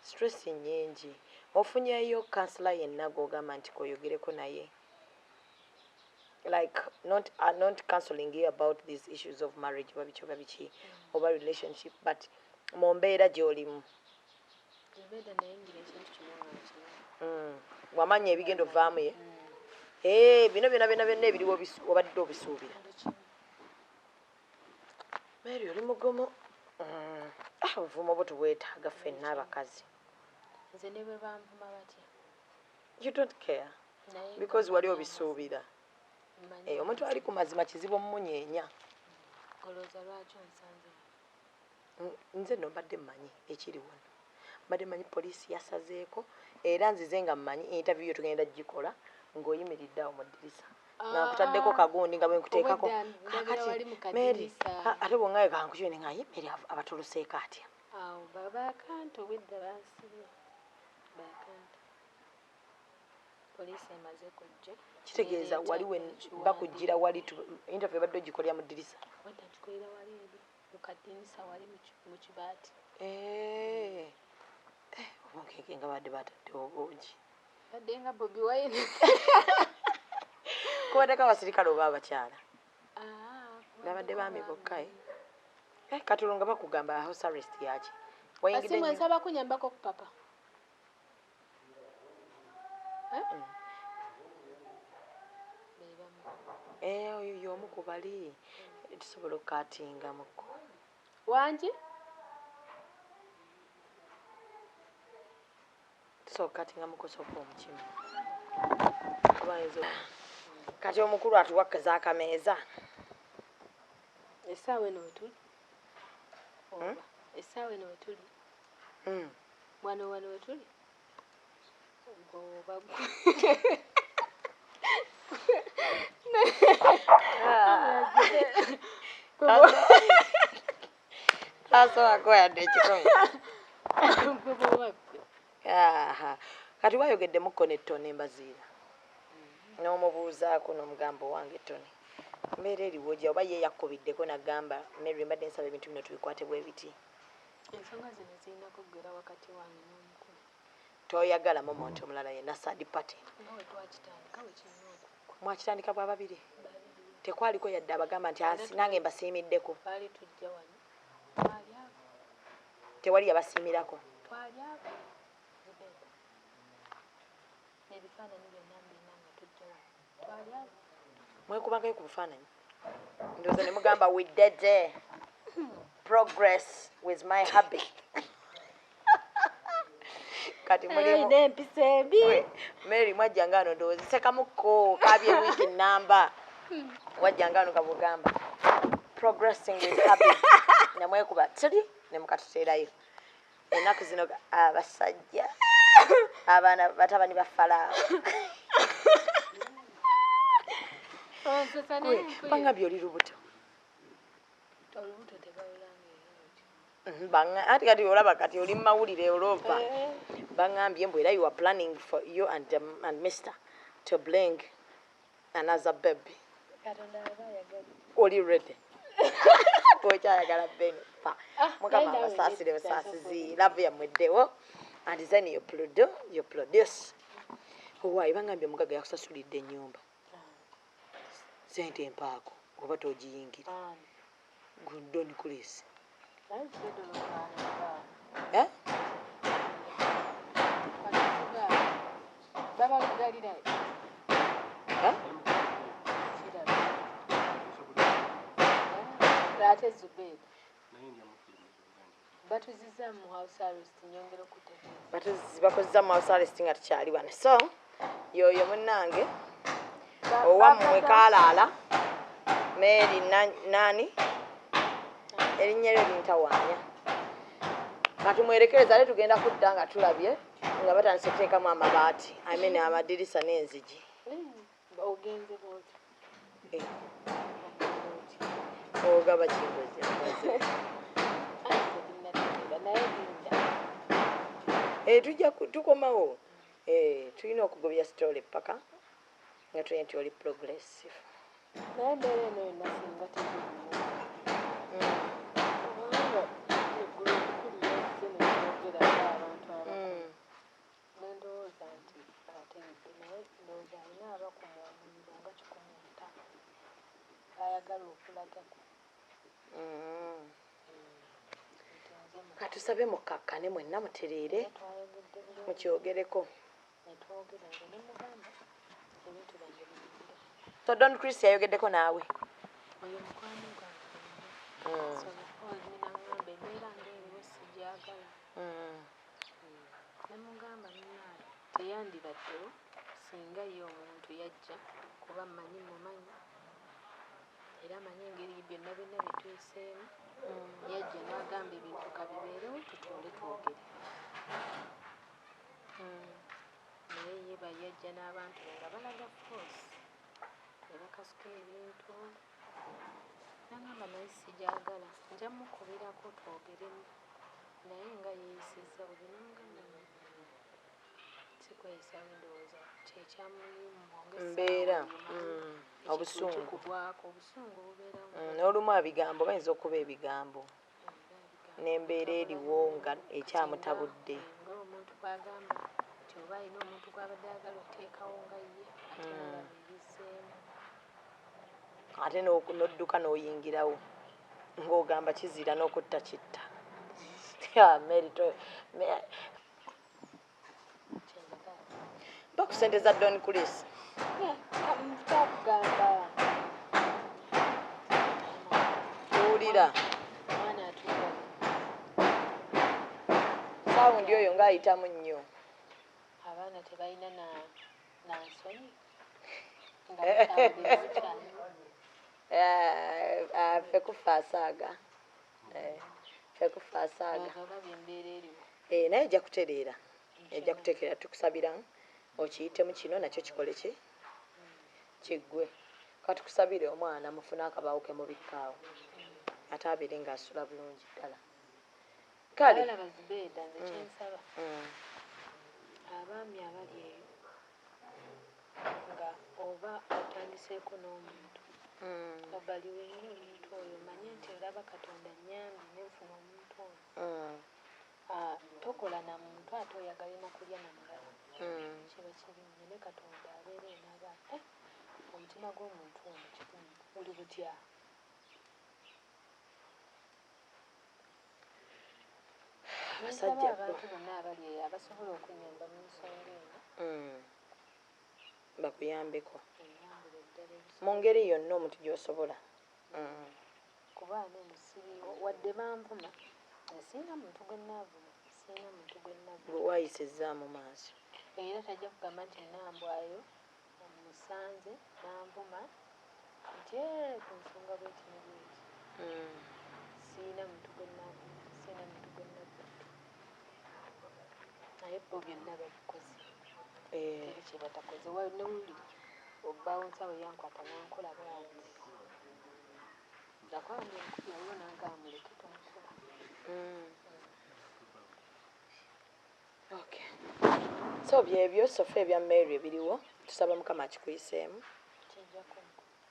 Speaker 1: Stress nnyingi. Ofunyeeyo counselor yenna gw'ogamba nti k'oyogereko naye? Like not counseling you about these issues of marriage oba biki oba biki oba relationship but mu mbeera gy'olimu.
Speaker 2: Zubeeda nayingira ekintu kino nga nkimanyi.
Speaker 1: Wamanya ebigenda ovaamu ye? Bino byonna byonna byonna ebiriwo obadde obisuubira. Mary oli mugumu. Obuvumu obwo tubwetaaga ffenna abakazi.
Speaker 2: Nze ne bwe banvuma batya.
Speaker 1: You don't care
Speaker 2: Naye
Speaker 1: because
Speaker 2: nga
Speaker 1: wali
Speaker 2: mmanyi
Speaker 1: obisuubira. Omuntu ali ku mazima kizibu omumunyeenya.
Speaker 2: Olowooza lwaki onsanze?
Speaker 1: Nze nno mbadde mmanyi ekiri wano, mbadde mmanyi poliisi yasazeeko, era nzize nga mmanyi interview yo tugenda gikola ng'oyimiridde awo mu ddirisa nga nkutaddeko kagundi nga bwe nkuteekako.
Speaker 2: Obwedda ndabira
Speaker 1: Kaakati
Speaker 2: wali mu
Speaker 1: Mary,
Speaker 2: kaddirisa.
Speaker 1: Ate bwongaye kankukyone nga ye Mary abatuluseeko atya?
Speaker 2: Awo bakanto obwedda bansibye, bakanto poliisi emaze kujja.
Speaker 1: Kitegeeza
Speaker 2: Nereeta
Speaker 1: wali we
Speaker 2: ekiwandiiko.
Speaker 1: Bakujjira wali interview ebadde ogikolera mu ddirisa?
Speaker 2: Obwedda nkikolera wali eri mu kaddirisa, wali mu kibaati.
Speaker 1: Obunkenke nga badde bataddewo bungi.
Speaker 2: Badde nga Bobi Wine.
Speaker 1: Kubaddeko abasirikale oba abakyala?
Speaker 2: Ah,
Speaker 1: Babadde
Speaker 2: kubaddeko
Speaker 1: baami bokka, eh?
Speaker 2: abaami.
Speaker 1: Kati olwo nga bakugamba house arrest yaki? Wayingidde
Speaker 2: Asimu
Speaker 1: nnyo?
Speaker 2: nsaba kunyambako ku papa. Eh? Be bamu.
Speaker 1: Oyo y'omu ku bali tusobola okukaatingamuko.
Speaker 2: Wangi?
Speaker 1: Tusobola okukaatingamuko, sooka omukimu. Kuba kati omukulu atuwakkaza akameeza.
Speaker 2: Essaawa eno wetuli, oba essaawa eno wetuli, wano wano wetuli, oba gwe.
Speaker 1: Tasobola kuwa yadde 100.
Speaker 2: Gwe bwoba gwe.
Speaker 1: Aha. Kati wayogeddemukko ne Tony Mbaziira n'omubuuzaako n'omugamba, owange Tony, mbeera eriwo gya oba ye yakkubiddeko n'agamba, Mary, mbadde nsaba ebintu bino tubikwate bwe biti?
Speaker 2: Ensonga zino zirina kuggwera wakati wange n'omukulu.
Speaker 1: Toyagalamu muntu omulala yenna, third party?
Speaker 2: Nga we twakitandika bwe kirina okuggwa.
Speaker 1: Mwakitandika bwa babiri?
Speaker 2: Babiri.
Speaker 1: Tekwaliko yadde abagamba nti asi nange mbasiimiddeko?
Speaker 2: Baali tujja wano, twali abo.
Speaker 1: Tewali yabasiimirako?
Speaker 2: Twali abo, Zubeda, ebifaananyi byonna mbirina nga tujja wano, twali abo.
Speaker 1: Mwekubangayo ku bufaananyi, ndowooza ne mugamba, "We did it. Progress with my hubby." Kati mulimu
Speaker 2: Olina empisa embi.
Speaker 1: Mary, mwajjanga ano, ndowooza sekamukko kabye wiiki namba, wajjanga ano nga bugamba progressing with hubby, nemwekuba tuli nemukatuteerayo. Ennaku zino abasajja abaana batabani ba Falaawo.
Speaker 2: Onsesa naye mpulira.
Speaker 1: Bangambye oli lubuto.
Speaker 2: Olubuto tebalulanga eri.
Speaker 1: Anti kati olaba kati oli mumawulire olova baŋŋambye mbu era you are planning for you and Mr to bring another baby.
Speaker 2: Katonda aba ayagadde.
Speaker 1: Oli ready? Okyayagala Ben pa?
Speaker 2: Ah,
Speaker 1: Mukama
Speaker 2: naye naawe
Speaker 1: abasaasire.
Speaker 2: nedda,
Speaker 1: Busaasizi, love yammwe eddewo and then you produce. Owaayi, baŋŋambye omugagga yakusasulidde ennyumba, sente empaako oba togiyingira?
Speaker 2: Ani?
Speaker 1: Don Chris.
Speaker 2: Naye Zubeda olwokaana.
Speaker 1: Eh?
Speaker 2: Babalugalira.
Speaker 1: Eh?
Speaker 2: Kiraba ate Zubeida batuziza mu house arrest, nyongera okutegeeza.
Speaker 1: Bakozesa mu house arrest nga tukyali wano, so yoyo munnange owammwe kaalaala Mary nani erinnya lyo lintawaanya. Katumwerekereza ate tugenda kudda nga tulabye nga batandise okuteekamu amabaati, I mean amadirisa n'enzigi.
Speaker 2: Ogenze bwoti.
Speaker 1: Eh, ogaba kingozi.
Speaker 2: Anti tinnategeera, naye linda.
Speaker 1: Eh, tujja tukomawo. Eh, tulina okugobya story paka nga tulina nti oli progressive.
Speaker 2: Naye embeera eno yonna singa tegiriwo, kubanga eggulo omukulu yazze netwogera ng'abantu abakulu, nendowooza nti ategedde, naye ndowooza alina abakuma omuliro nga 150 ayagala okulagako nti nze
Speaker 1: Katusabe mukakkane mwenna mutereere.
Speaker 2: Era twayogedde bulungi.
Speaker 1: Mukyogereko.
Speaker 2: Netwogera, nze nemugamba ebintu byange biyingire.
Speaker 1: So Don Chris yayogeddeko naawe?
Speaker 2: Oyo mukwano gwange nnyo. So before ninaŋŋamba embeera ng'eriwo sigyagala. Nemugamba munaaye teyandibaddewo. Singa ye omuntu yajja, kuba mmanyi mumanyi era amanyi engeri byonna byonna bye tuyiseemu, yajja n'agamba ebintu kabibeerewo tutuule twogere. Naye ye yajja n'abantu be nga balaga force ne bakasuka ebintu, nagamba naye sigyagala, nja mukubirako twogeremu, naye nga yeeyisizza bubi. Namugamba sikweyisaawo, ndowooza kyekyamuyimwa.
Speaker 1: Mbeera obusungu.
Speaker 2: Kikugwako, obusungu bubeerawo.
Speaker 1: N'olumu ebigambo bayinza okuba ebigambo n'embeera eriwo nga ekyamutabudde.
Speaker 2: Nga omuntu bwagamba nti oba alina omuntu gwabadde ayagala oteekawo nga ye, ate nolaba ebizzeemu.
Speaker 1: Ate n'odduka n'oyingirawo ng'ogamba kizira n'okutta kitta. Mary,
Speaker 2: Kyenjagala.
Speaker 1: Mpa ku ssente za Don Chris.
Speaker 2: Kyakugamba.
Speaker 1: Tuwulira.
Speaker 2: Omwana atuula.
Speaker 1: Sound oyo ng'ayitamu nnyo.
Speaker 2: Abaana tebalina na nsonyi nga batambula.
Speaker 1: Ffe kufa asaaga. Ffe kufa asaaga.
Speaker 2: Ndowooza olaba embeera eriwo.
Speaker 1: Naye ejja kutereera, ejja kutereera. Tukusabira okiyitemu kino nakyo kikole ki kiggwe. Katukusabire omwana mufune akabaawo ke mubikkaawo, ate abeere ng'asula bulungi ddala. Kale.
Speaker 2: Olaba Zubeeda, nze kyensaba, abaami abali eyo nga oba otandiseeko n'omuntu, obaliwenga omuntu oyo, omanye nti olaba Katonda nyambye nenfuna omuntu oyo. Tokola na muntu ate oyagala na kulya na mulala. Kiba kibi nnyo, ne Katonda abeera enaga omutima gw'omuntu ono guli gutya. Nsaba
Speaker 1: Abasajja bo.
Speaker 2: abantu bonna abali eyo abasobola okunyamba mu nsonga eno,
Speaker 1: Bakuyambeko
Speaker 2: enyambire ddala ebisobola.
Speaker 1: Mu ngeri yonna omuntu gy'osobola.
Speaker 2: Kuba eno siriiwo, wadde banvuma, nze sirina muntu gwe naavuma, sirina muntu gwe navuma.
Speaker 1: Gwe waayisizza mu maaso.
Speaker 2: Era tajja kugamba nti nambwayo musanze nanvuma nti "Eh, ku nsonga bweti ne bweti." Sirina muntu gwe naavuma, sirina muntu gwe navudde, naye bo byonna babikoze. Teri kye batakoze. Newuli obawunsa bwe yankwata nankola bwati, nakola ngenkubi waliwo nangamba muleke tonkuba.
Speaker 1: Okay. So byebyo sofa ebya Mary ebiriwo, tusaba Mukama akikuyiseemu,
Speaker 2: Kijjako.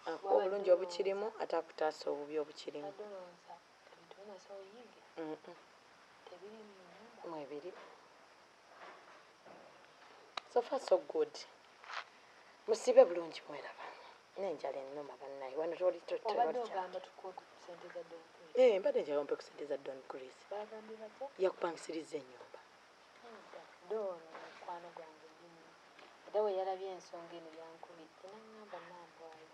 Speaker 1: akuwa obulungi obukirimu ate akutaasa obubi obukirimu.
Speaker 2: Badde olowooza ebintu binasobola oyingira tebiri mu nyumba.
Speaker 1: Mwebiri. So far so good, musibe bulungi, mweraba n'enjala ennuma bannaye wano toli
Speaker 2: Obadde ogamba tukuwe ku sente za Don Chris.
Speaker 1: Eh, mbadde njagala mpe ku sente za Don Chris.
Speaker 2: Bagambye batya?
Speaker 1: Yakupangisiriza ennyumba.
Speaker 2: Nedda, Don mukwano gwange nnyo, era bwe yalabye ensonga eno yankubidde naŋŋamba, "Nambwayo,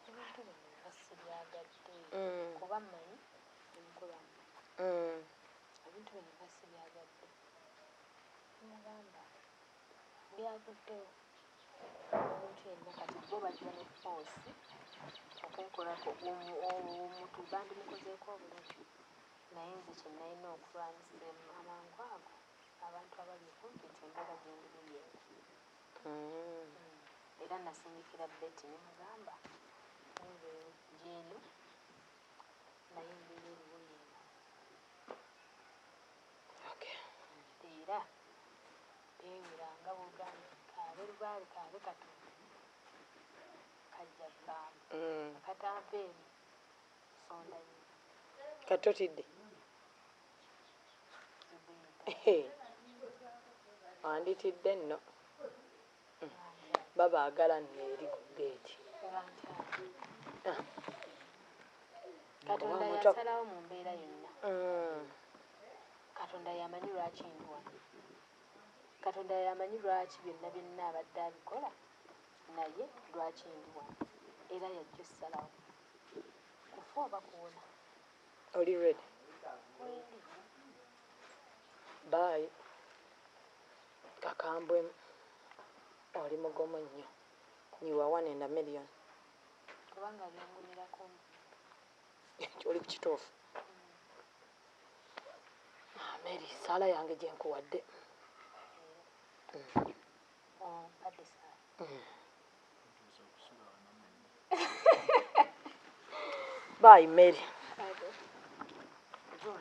Speaker 2: ebintu bino nga sibyagadde, kuba mmanyi omukulu amanyi, ebintu bino nga sibyagadde." Mugamba byavuddewo, omuntu yenna kati bo bajja ne force okunkolako omuntu bandimukozeeko obulabe, naye nze kye nalina okulwanyisa amangu ago abantu abali okumpi nti embeera gyendimu yeeno. Era nasindikira Betty ne mugamba nze gyeno, naye embeera eriwo yeeno. Era teewera nga bwogambye, kaabe lubaale kaabe Katonda kajja vaamu. Akatampeemu sonda nnyo.
Speaker 1: Kati totidde?
Speaker 2: Zubeeda.
Speaker 1: Wanditidde nno. Babaagala nno eri ku geeti.
Speaker 2: Nga ntya?
Speaker 1: Ah.
Speaker 2: Katonda
Speaker 1: Oba
Speaker 2: yasalawo mu mbeera yonna. Katonda yamanyi lwaki ndi wano, Katonda yamanyi lwaki byonna byonna abadde abikola, naye lwaki ndi wano, era yajja osalawo kufa oba kuwona.
Speaker 1: Oli ready?
Speaker 2: Wendi.
Speaker 1: Bye, kakambwemu. Oli mugomo nnyo. You are one in a million.
Speaker 2: Kubanga byangumirako.
Speaker 1: Oli ku kituufu. Ah, Mary, saala yange gye nkuwadde.
Speaker 2: Ompadde saala.
Speaker 1: Bye, Mary.